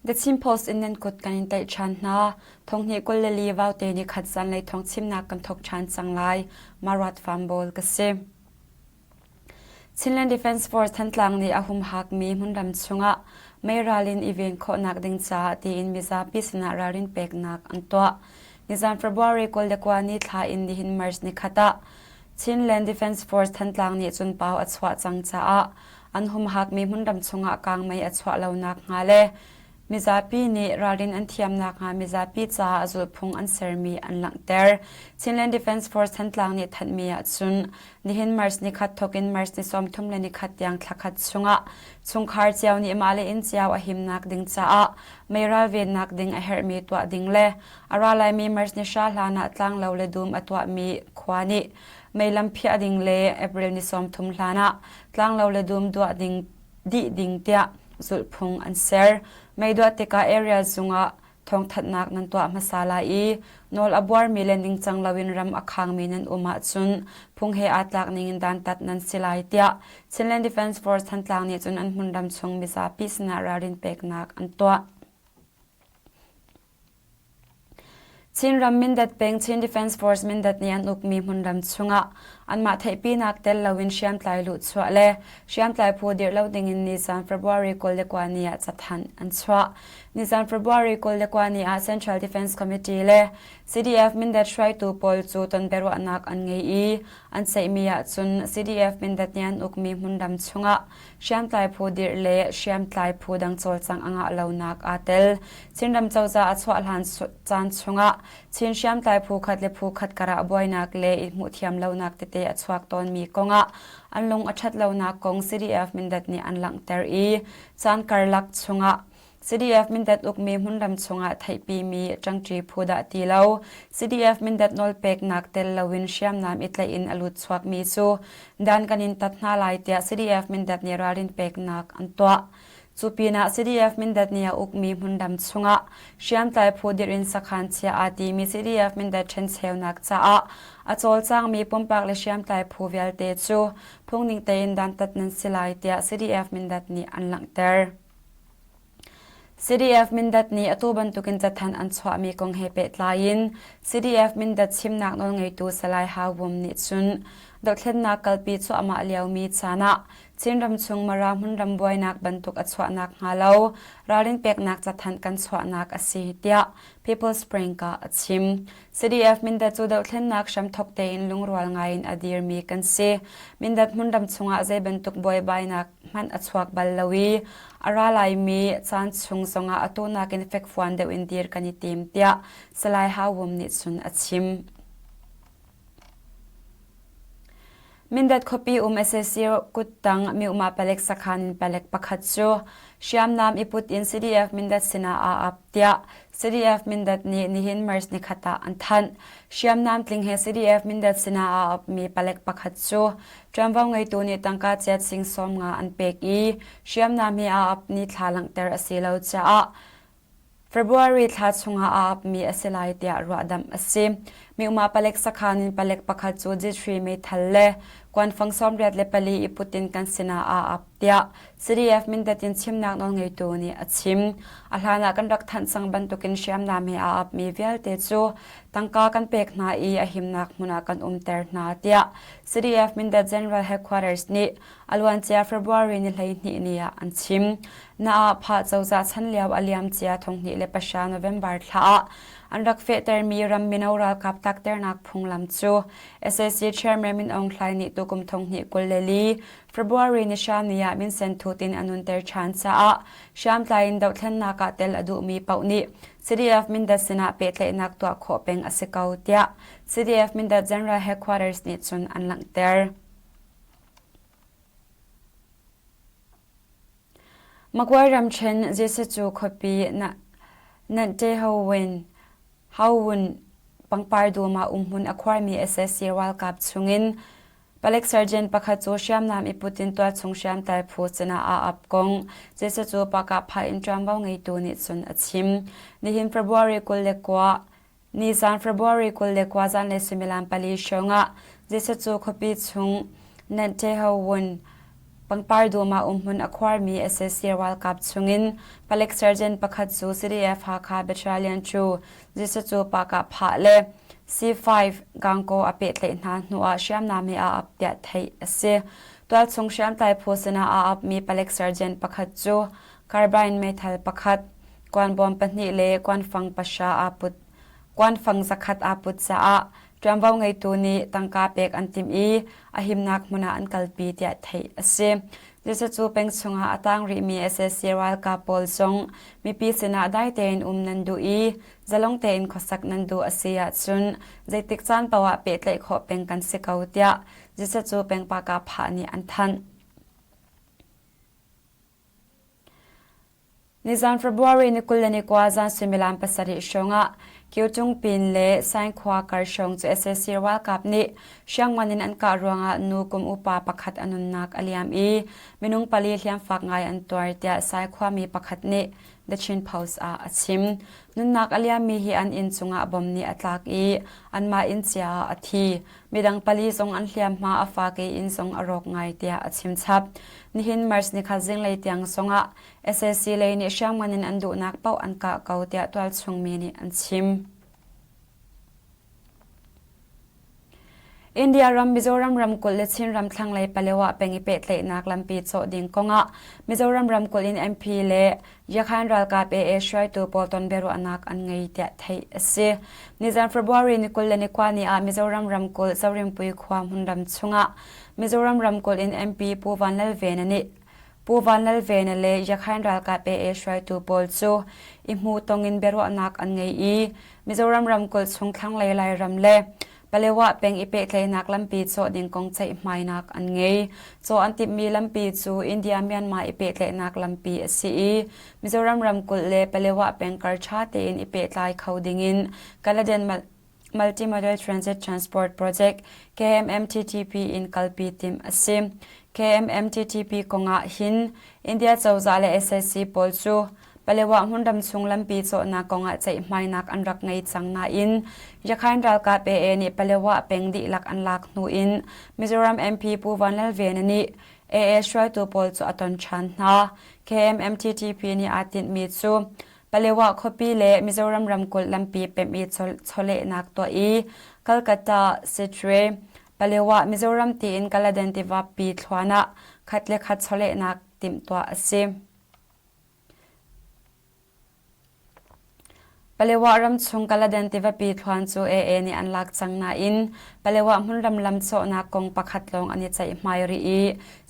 The Chin Post in nan kut kan in tlaih ṭhan hna. Thonghnih 24 vaute ni khat zanlei thawng chimnak kan thawk ṭhan cang lai. Maruat Fambawl ka si. Chinland Defence Force Thantlang nih a humhakmi hmunram chungah meiral in i ven khawhnak ding caah tiin mizapi sinah ralrin peknak an tuah. Nizan February 29 ni thla in nihin March nikhat ah Chinland Defence Force Thantlang nih cun pau a chuah cang caah an humhakmi hmunram chungah kangmei a chuah lonak hnga le mizapi nih ralrin an thiamnak hnga mizapi caah a zulhphung an sermi an langhter. Chinland Defence Force Thantlang nih thanhmi ahcun nihin March nikhat thawk in March ni 30 le nikhat tiang thlakhat chungah chungkhar cio nih mah le inn cio a himnak ding caah meiral vennak ding a herhmi tuah ding le a ra laimi March ni hra hlan ah tlanglo le dum a tuahmi khua nih meilam phiah ding le April ni 30 hlan ah tlanglo le dum duah ding dih ding tiah zulhphung an ser. Meiduah tikah area zungah thawngthanhnak nan tuah hmasa lai i nawl a buarmi le ningcang loin ram a khangmi nan um ahcun phung he aa tlak ningin dantat nan si lai tiah Chinland Defence Force Thantlang nih cun an hmunram chung mizapi sinah ralrin peknak an tuah. Chinram Mindat peng Chin Defence Force Mindat nih an ukmi hmunram chungah anmah theihpinak tel loin hriamtlai luhchuah le hriamtlai phu dirh lo dingin nizan February 29 ni ah cathanh an chuah. Nizan February 29 ni ah Central Defence Committee le CDF Mindat hruaitu pawl cu ton biaruahnak an ngei i an ceihmi ahcun CDF Mindat nih an ukmi hmunram chungah hriamtlai phu dirh le hriamtlai phu dang cawlcangh a ngah lonak aa tel. Chinram cozah a chuah hlan caan chungah Chin hriamtlai phu khat le phu khat karah buainak le i hmuhthiam lonak tete a chuak tawnmi kongah an lung a ṭhat lonak kong CDF Mindat nih an langhter i caan karlak chungah CDF Mindat ukmi hmunram chungah theihpimi ṭangṭi phu dah ti lo CDF Mindat nawlpeknak tel loin hriamnam i tlaih in a lut chuakmi cu dan kan in tat hna lai tiah CDF Mindat nih ralrin peknak an tuah. Cu pinah CDF Mindat nih a ukmi hmunram chungah hriamtlai phu dirh in sakhan chia aa timi CDF Mindat ṭhencheunak caah a cawlcangmi pumpak le hriamtlai phu vialte cu phungning tein dantat nan si lai tiah CDF Mindat nih an langhter. CDF Mindat nih atu bantukin cathanh an chuahmi kong he pehtlai in CDF Mindat chimnak nawlngeitu Salai Hau Vum nih cun dothlennak kalpi cuahmah liomi caan ah Chinram chung Mara hmunram buainak bantuk a chuahnak hnga lo ralrin peknak cathanh kan chuahnak a si tiah People's Spring ah a chim. CDF Mindat cu dothlennak hramthok tein lungrual ngaiin a dirmi kan si. Mindat hmunram chungah zei bantuk buaibainak hmanh a chuak bal lo i a ra laimi caan chung zongah atu nakin fekfuan deuh in dir kan i tim tiah Salai Hau Wum nih cun a chim. Mindat khuapi um sac kuttang Myuma palek sakhan in palek pakhat cu hriamnam i put in CDF Mindat sinah aa ap tiah CDF Mindat nih nihin March nikhat ah an thanh. Hriamnam tling he CDF Mindat sinah aa apmi palek pakhat cu Ṭuanvo ngeitu nih tangka chiat sing 50 an pek i hriamnam hi aa ap ni thla langhter a si lo caah February thla chungah aa apmi a si lai tiah ruahdamh a si. Myohma palek sakhan in palek pakhat cu G3 meithal le kuanfang 84 i put in kan sinah aa ap tiah CDF Mindat in chimnak nawlngeitu nih a chim. A hlan ah kan rak thanh cang bantukin hriamnam he aa apmi vialte cu tangka kan pek hna i a himnak hmun ah kan umter hna tiah CDF Mindat General Headquarters nih a luancia February ni 12 ni ah an chim. Na phah cozah chan lio a liamcia 2009 November thla ah an rak fehtermi ram mino ralkap takternak phunglam cu SAC Chairman Min Aung Hlaing nih tukum 2024 February ni hra ni ah minsen thut in a nunter ṭhan caah hriamtlai in dohthlennak ah tel a duhmi paoh nih CDF Mindat sinah pehtlaihnak tuah khawh peng a si ko tiah CDF Mindat General Headquarters nih cun an langhter. Magway ramṭhen Zesacu khuapi Nanhtehowin Howun pangpar dum ah umhmun a khuarmi sac ralkap chungin palek sergeant pakhat cu hriamnam i put in tualchung hriamtlai phu sinah aa ap kong Zesacu pakahphah in ṭuanvo ngeitu nih cun a chim. Nihin February 29 Nizan February 29 zanlei suimilam pali hrawng ah Zesacu khuapi chung Nanhtehowun. Pangpar dum ah umhmun a khuarmi sac ralkap chungin palek sergeant pakhat cu CDF Hakha Battalion cu Jesuh pa phah le C5 Gangaw a pehtlaih hna hnuah hriamnam he aa ap tiah theih a si. Tualchung hriamtlai phu sinah aa apmi palek sergeant pakhat cu carbine meithal pakhat, kuanbawm pahnih le kuanfang pahra aa put. Kuanfang zakhat aa put caah ṭuanvo ngeitu nih tangka pek an timh i a himnak hmun ah an kalpi tiah theih a si. Jesuh cu peng chungah a tang rihmi sac ralkap pawl zong mipi sinah dai tein um nan duh i zalong tein khuasak nan duh a si ahcun zeitik caan paoh ah pehtlaih khawh peng kan si ko tiah Jesuh cu peng pa phah nih an thanh. Nizan February ni 21 zan suimilam pasarih hrawngah Kyocungpin le Saingkhua kar hrawng cu sac ralkap nih hriamngan in an kah ruangah nu kum upa pakhat a nunnak a liam i minung pali hliamfak ngai an tuar tiah Saikhua mi pakhat nih The Chin Post ah a chim. Nunnak a liammi hi an inn cungah bom nih a tlak i anmah inn cia ah a thi. Midang pali zong an hliamhma a fak i inn zong a rawk ngai tiah a chim chap. Nihin March nikhat zinglei tiang zongah sac lei nih hriamngan in an duhnak paoh an kah ko tiah tualchung mi nih an chim. India ram Mizoram ramkulh le Chinram thlanglei Palewa peng i pehtlaihnak lampi cawh ding kongah Mizoram ramkulh in MP le Yakhan ralkap AA hruaitu pawl ton biaruahnak an ngei tiah theih a si. Nizan February ni 21 ni ah Mizoram ramkulh Zorinpui khua hmunram chungah Mizoram ramkulh in MP Pu Van Lal Vena nih Pu Van Lal Vena le Yakhan ralkap AA hruaitu pawl cu i hmu tong in biaruahnak an ngei i Mizoram ramkulh chung thlanglei Lairam le Palewa peng i pehtlaihnak lampi cawh ding kong ceihmainak an ngei. Cawh an timhmi lampi cu India-Myanmar i pehtlaihnak lampi a si i Mizoram ramkulh le Palewa peng kar ṭha tein i pehtlai kho dingin Kaladan Multimodal Transit Transport Project KMMTTP in kalpi timh a si. KMMTTP kongah hin India cozah le sac pawl cu Palewa hmunram chung lampi cawhnak kongah ceihmainak an rak ngei cang nain Yakhain ralkap AA nih Palewa peng dihlak an lak hnu in Mizoram MP Pu Van Lal Vena nih AA hruaitu pawl cu a ton ṭhan hna. KMMTTP nih aa tinhmi cu Palewa khuapi le Mizoram ramkulh lampi pemh i chawlehnak tuah i Calcutta, Sittwe, Palewa, Mizoram tiin Kaladan tivapi thluan ah khat le khat chawlehnak timhtuah a si. Palewa ramchung Kaladan tivapi thluan cu AA nih an lak cang nain Palewa hmunram lam cawhnak kong pakhat lawng an i ceihmai rih i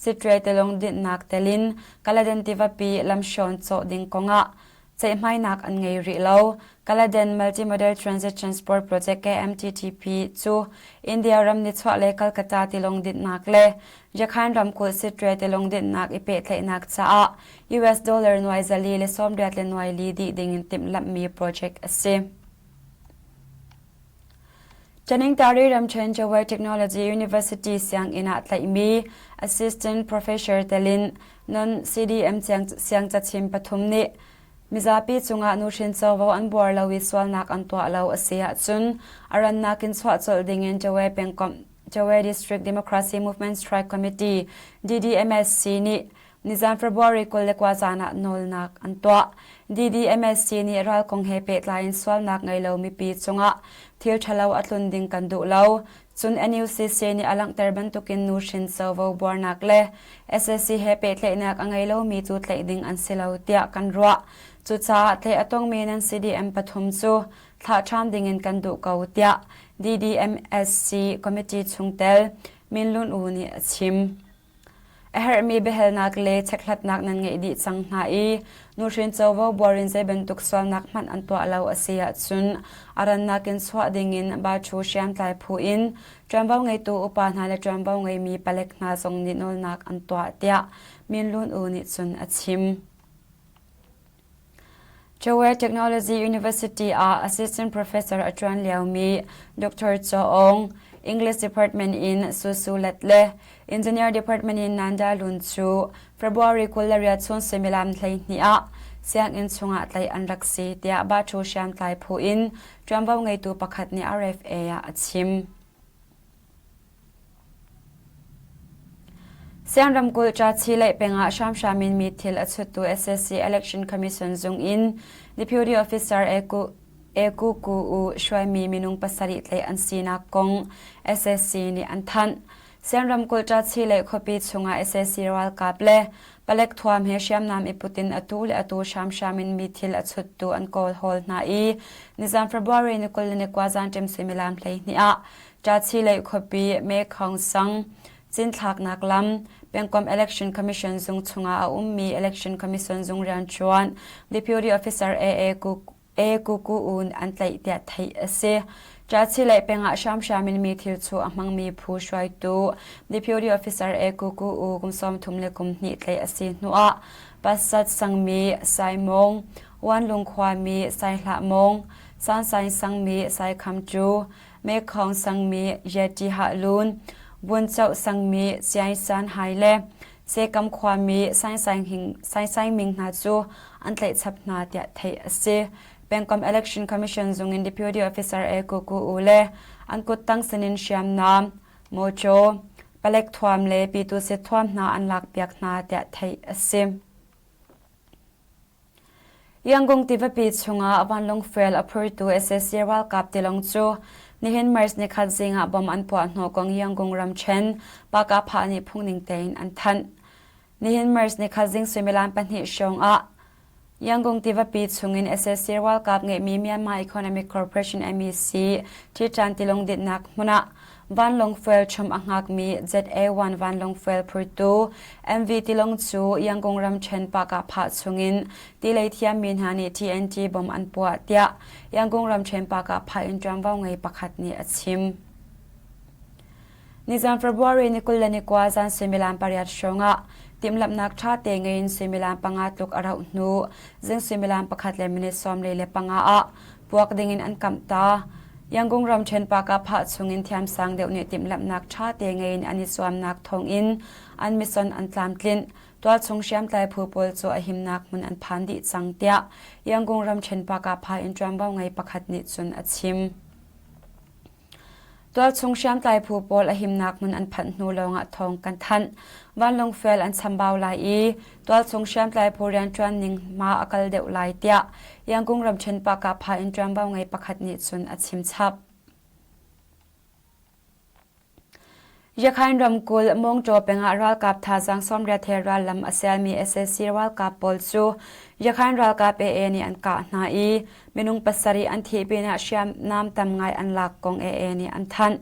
Sittwe tilawng dinhnak telin Kaladan tivapi lamhrawn cawh ding kongah ceihmainak an ngei rih lo. Kaladan Multimodal Transit Transport Project KMTTP cu India ram nichuahlei Calcutta tilawng dinhnak le Yakhain ramkulh Sittwe tilawng dinhnak i pehtlaihnak caah US dollar nuai zali le sawmriat le nuai li dih ding in timhlamhmi project a si. Chaningtari ramṭhen Jawai Technology University sianginn ah tlaihmi Assistant Professor telin non-CDM siangcachim pathum nih mizapi cungah nuhrin covo an buar lo i sualnak an tuah lo a si ahcun a rannak in chuah colh dingin Jawai pengkomh Jawai District Democracy Movement Strike Committee DDMSC nih Nizan February 29 zan ah nawlnak an tuah. DDMSC nih ral kong he pehtlai in sualnak ngei lo mipi cungah thil ṭhalo a tlun ding kan duh lo. Cun NUCC nih a langhter bantukin nuhrin covo buarnak le SAC he pehtlaihnak a ngei lomi cu tlaih ding an si lo tiah kan ruah. Cucaah tlaih a tongmi nan CDM pathum cu thlah ṭhan dingin kan duh ko tiah DDMSC committee chungtel Min Lun U nih a chim. A herhmi biahalnak le chekhlatnak nan ngeih dih cang hna i nuhrin covo buar in zei bantuk sualnak hmanh an tuah lo a si ahcun a rannak in chuah dingin Bachu hriamtlai phu in ṭuanvo ngeitu upa hna le ṭuanvo ngeimi palek hna zong nih nawlnak an tuah tiah Min Lun U nih cun a chim. Jowell Technology University ah assistant professor a ṭuan liomi Dr. Cho Aung, English Department in Susu Let le Engineer Department in Nanda Lun cu February 28 chun suimilam 12 ah sianginn chungah tlaih an rak si tiah Bachu hriamtlai phu in ṭuanvo ngeitu pakhat nih RFA ah a chim. Siang ramkulh Ṭachi peng ah hramhram in mi thil a chuttu SSC Election Commission zung in Deputy Officer Eku Ku U hruaimi minung pasarih tlaih an sinak kong SSC nih an thanh. Siang ramkulh Ṭachi khuapi chungah SSC ralkap le palek thuam he hriamnam i put in atu le atu hramhram in mi thil a chuttu an kawl hawl hna i nizan February ni 21 zanṭim suimilam 12 ah Ṭachi khuapi Mekhong sang Cinthlaknak lam, pengkomh Election Commission zung chungah a ummi Election Commission zung rianṭuan Deputy Officer AA Kuku an tlaih tiah theih a si. Ṭachi peng ah hramhram in mi thil chuh a hmangmi phu hruaitu Deputy Officer A Kuku kum 32 tlaih a si hnuah Pasat sangmi Sai Mawng, Wanlung khuami Sai Hlah Mawng, Sansain sangmi Sai Kham Cu, Mekhong sangmi Yeti Hah Lun, Vunchoh sangmi Siai San Hai le Sekam khuami Sai Sai Ming hna cu an tlaihchap hna tiah theih a si. Pengkomh Election Commission zung in Deputy Officer E Ku Ku U le an kuttang sinin hriamnam, mawṭaw, palek thuam le pitu sit thuam hna an lakpiak hna tiah theih a si. Yangon tivapi chungah vanlawng fuel a phurtu sac ralkap tilawng cu nihin March nikhat zing ah bomb an puah hnawh kong Yangon ramṭhen Pakapha nih phungning tein an thanh. Nihin March nikhat zing suimilam pahnih hrawng ah Yangon tivapi chungin sac ralkap ngeihmi Myanmar Economic Corporation MEC ṭhiṭan tilawng dinhnak hmun ah Vanlawng fuel chum a hngakmi ZA-1 vanlawng fuel phurtu MV tilawng cu Yangon ramṭhen Pakahphah chungin tilei thiammi hna nih TNT bomb an puah tiah Yangon ramṭhen Pakahphah in ṭuanvo ngei pakhat nih a chim. Nizan February ni 21 zan suimilam pariat hrawngah timhlamhnak ṭha te ngei in suimilam panga tluk a rauh hnu zing suimilam pakhat le minute 45 ah puak dingin an kamh ta. Yangon ramṭhen Pakapha chungin thiamsang deuh nih timhlamhnak ṭha te ngei in an i zuamnak thawngin an mission an tlamtlinh. Tualchung hriamtlai phu pawl cu a himnak hmun an phan dih cang tiah Yangon ramṭhen Pakapha in ṭuanvo ngei pakhat nih cun a chim. Tualchung hriamtlai phu pawl a himnak hmun an phanh hnu lawngah thawng kan thanh. Vanlawng fuel an chambau lai i tualchung hriamtlai phu rianṭuan ning hma a kal deuh lai tiah Yangon ramṭhen Pakapha in ṭuanvo ngei pakhat nih cun a chim chap. Yakhain ramkulh Mawngṭaw peng ah ralkap thazaang 80 he rallam a sialmi sac ralkap pawl cu Yakhain ralkap AA nih an kah hna i minung pasarih an thih pinah hriamnam tam ngai an lak kong AA nih an thanh.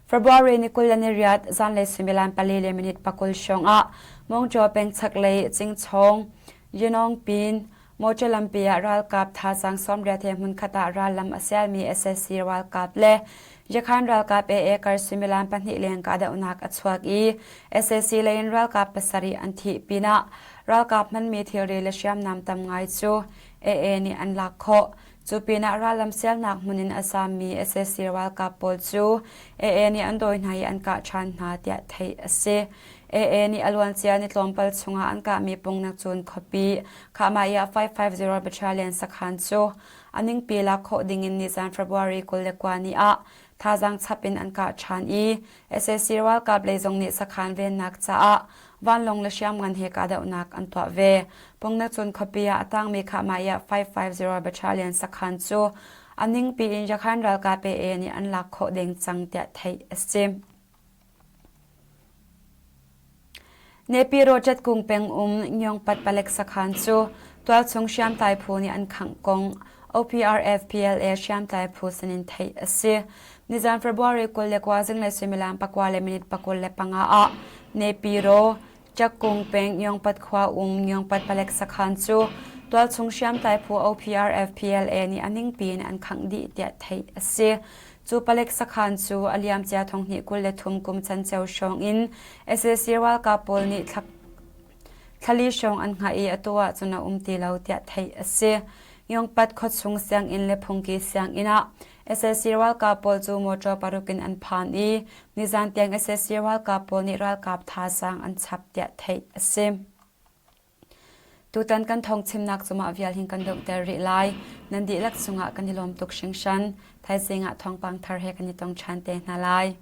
February ni 28 zanlei suimilam pali le minute pakul hrawng ah Mawngṭaw peng chaklei Cingchawng, Yinawng Pin, Mawṭaw lampi ah ralkap thazaang 80 he hmunkhat ah rallam a sialmi sac ralkap le Yakhan ralkap AA kar suimilam pahnih leng kahdohnak a chuak i sac lei in ralkap pasarih an thih pinah ralkap hmanmi thilri le hriamnam tam ngai cu AA nih an lak khawh. Cu pinah rallam sialnak hmun in a zaammi sac ralkap pawl cu AA nih an dawi hna i an kah ṭhan hna tiah theih a si. AA nih a luancia ni tlawmpal chungah an kahmi pungnak cun khuapi Khahmaiah 550 Battalion sakhan cu a ningpi lak khawh dingin nizan February 29 ni ah thazaang chap in an kah ṭhan i sac ralkap lei zong nih sakhan vennak caah vanlawng le hriamngan he kahdohnak an tuah ve. Pungnak cun khuapi ah a tangmi Khahmaiah 550 Battalion sakhan cu a ningpi in Yakhan ralkap AA nih an lak khawh deng cang tiah theih a si. Nepiro Chatkung peng um Nyongpat palek sakhan cu tualchung hriamtlai phu nih an khangh kong OPRF PLA hriamtlai phu sinin theih a si. Nizan February 29 zinglei suimilam pakua le minute 25 ah Nepiro Chakkung peng Nyongpat khua um Nyongpat palek sakhan cu tualchung hriamtlai phu OPRF PLA nih a ningpi in an khangh dih tiah theih a si. Cu palek sakhan cu a liamcia thonghnih 23 kum canceo hrawng in sac ralkap pawl nih thlali hrawng an hngah i atu ahcun a um ti lo tiah theih a si. Yongpat khuachung sianginn le phungki sianginn ah sac ralkap pawl cu motor paruk in an phan i nizan tiang sac ralkap pawl nih ralkap thazaang an chap tiah theih a si. Tutan kan thawngchimnak cu mah vial hin kan donghter rih lai. Nan dihlak cungah kan i lawm tuk hringhran. Thaizing ah thawngpang thar he kan i tong ṭhan te hna lai.